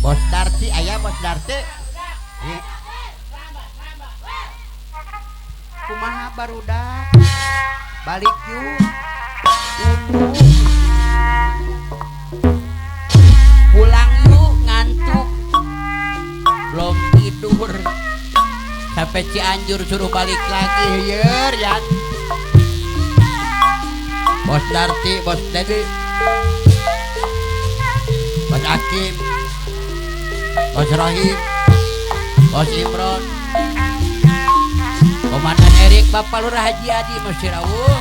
Bos Darti aya Bos Darti. Kumaha barudak? Balik yuk. Pulang yuk, ngantuk. Belum tidur. Sampai Cianjur suruh balik lagi. Hier ya. Bos Darti, Bos Dedi, Bos Akim, Bos Rohim, Bos Imron, Komandan Erik, Bapak Lurah Haji Adi Masih rawuh.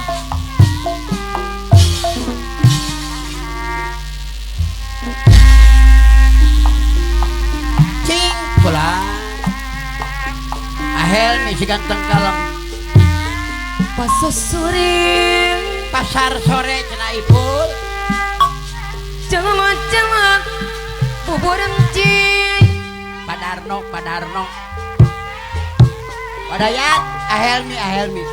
Cing pulang. Ahel si ganteng kalem. Pasar sore, pasar sore cenah ipul. Jalan-jalan bubur encing. Padarno, Padarno. Padayat, Ahelmi, Ahelmi.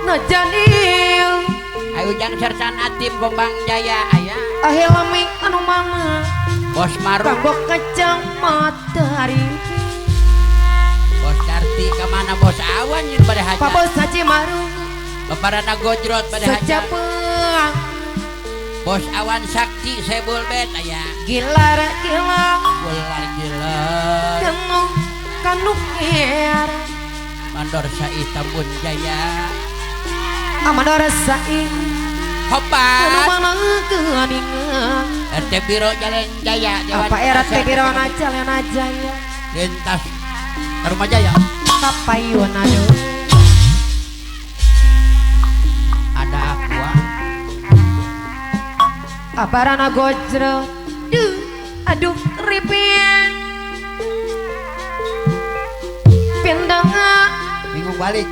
Najanil. Ayo jang sersan atim Gombang Jaya aya. Ahelmi anu mama. Bos Maru. Kanggo kacamata hari. Bos Darti kemana Bos Awan nyin pada haja. Pak Bos Haji Maru. Baparana gojrot pada haja. Secapeang. Bos Awan Sakti sebul bet aya. Gilar gilar. Gilar gilar. Kanu kanu ker. Mandor Sai Tambun Jaya. Amandor Sai. Hopat. Anu mana keuningan. RT Biro Jalan Jaya. Apa RT Biro Jalan Jaya. Lintas Taruma Jaya. Kapayun aduh. Ada aqua. Aparana gojro. Duh, aduh ripin. Pindang bingung balik.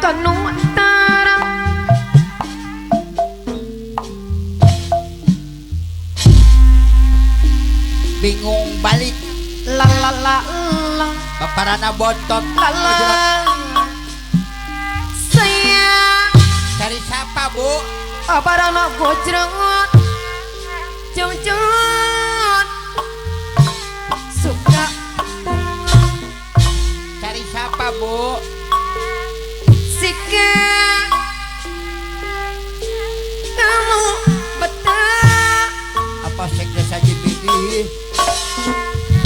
Kanu antara. Bingung balik. La la la la. Baparana bontot. La la. Sayang. Cari siapa bu? Aparana gojrot. Jong-jong. Suka. Cari siapa bu? Sika. Kamu betah. Apa sekdes Haji Bidi?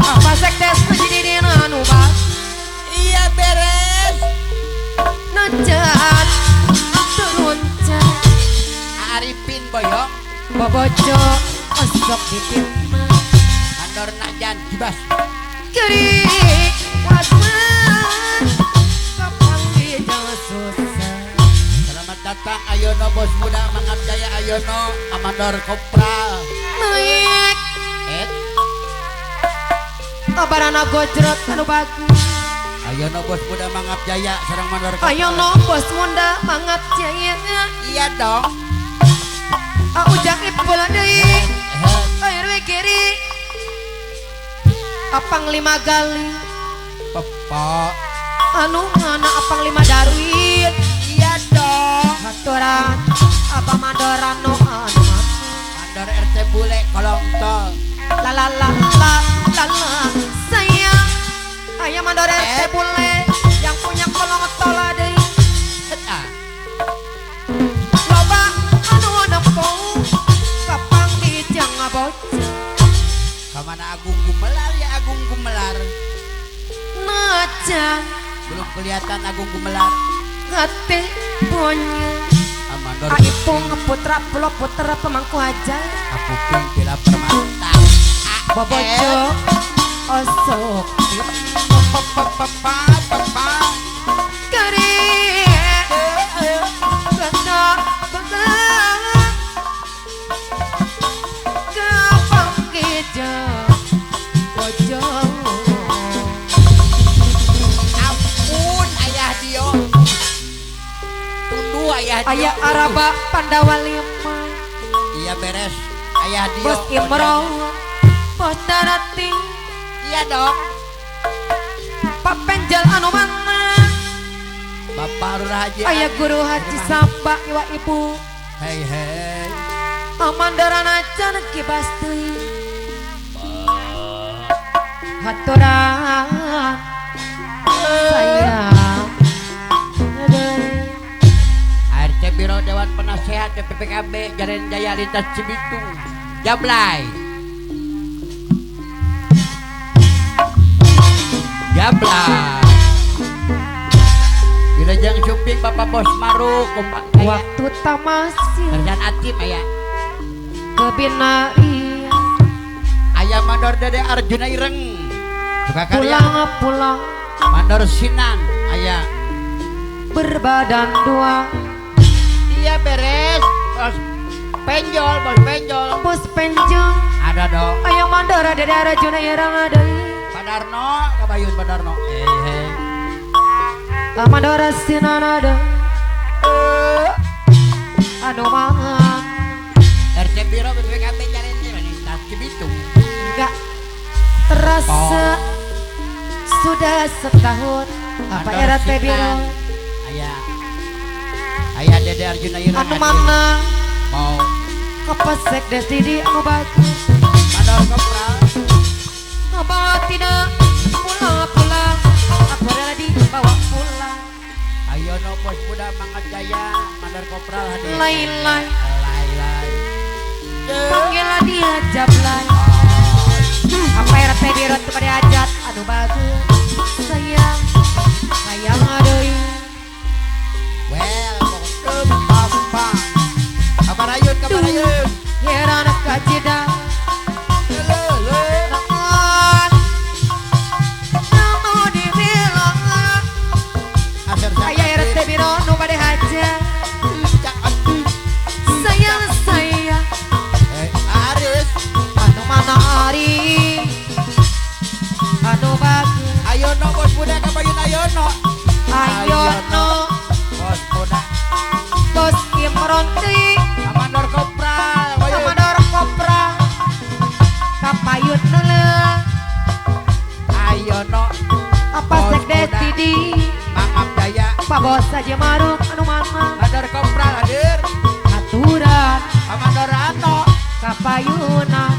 Apa sekdes Haji Didi anu bang? Iya beres. Najan turun cat. Arifin boyong. Bobojo osok dipinma. Mandor najan jibas. Keri wasman. Kapang di jalan susah. Selamat datang Ayono bos muda Mangap Jaya Ayono Amandor Kopral. Naik. Abarana gojrot anu bagus. Ayono bos muda Mangap Jaya sareng Mandor Kopral. Ayono bos muda Mangap Jaya. Iya dong. Ujang ipul deui. Air kiri. Apang lima gali. Pepo. Anu mana apang lima darwin. Iya dong. Haturan apa mandorano anu. Mandor RT bule kolong tol. La la la la la la. Sayang. Ayah mandor RT bule yang punya kolong tol deui. Loba anu nempo kapang di jang bocah. Kamana Agung Gumelar ya Agung Gumelar. Najan belum kelihatan Agung Gumelar. Ngate punya. Amandor Aipung putra pulo putra pemangku aja. Aku ping bila permata. Bobojo osok. Papa papa. Kari. Kena kena. Kapang geja. Bojo. Ampun ayah Dio. Tundu ayah Dio. Ayah Araba Pandawa lima. Iya beres. Ayah Dio. Bos Imro. Bos Darati. Iya dong. Pak Penjal anu mana? Bapak Lurah Haji. Ayah Guru Haji Samba iwa ibu. Hei hei. Amandarana can kibas deui. Haturan sayang RT Biro Dewan Penasehat PPKB Jaren Jaya Lintas Cibitung Jablay Jablay Wilajeng Suping Bapak Bos Maru kompak waktu tamasya kerjaan atim aya kebinai aya mandor Dede Arjuna Ireng suka karya pulang-pulang mandor Sinan aya berbadan dua iya beres bos penjol bos penjol bos penjol ada dong ayo mandor Dede Arjuna Ireng ada Padarno kabayun Padarno mandor Sinan ada anu mangan RC Biro BPKB Jaren Lintas Cibitung enggak terasa sudah setahun apa RT Biro aya aya Dede Arjuna Ireng anu mana mau kepesek destidi anu bagus mandor kopral bawa tidak pulang-pulang aku rela dibawa pulang ayo no bos muda Mangat Jaya mandor kopral hadir Lailai Lailai panggil dia Jablay apa RT Biro kepada hajat aduh bagus sayang sayang aduh well pokoknya kabarayun kabarayun heran kajida ayah RT Biro nu bade hajat sayang sayang Aris anu mana Ari anu bagus ayono bos muda kabayun ayono ayono bos muda bos Imron deui Amandor Kopral Amandor Kopral kapayun neuleuh ayono apa sekdes didi Mangap Jaya Pak Bos aja maruk anu mana Amandor Kopral hadir aturan Amandor Ano kapayuna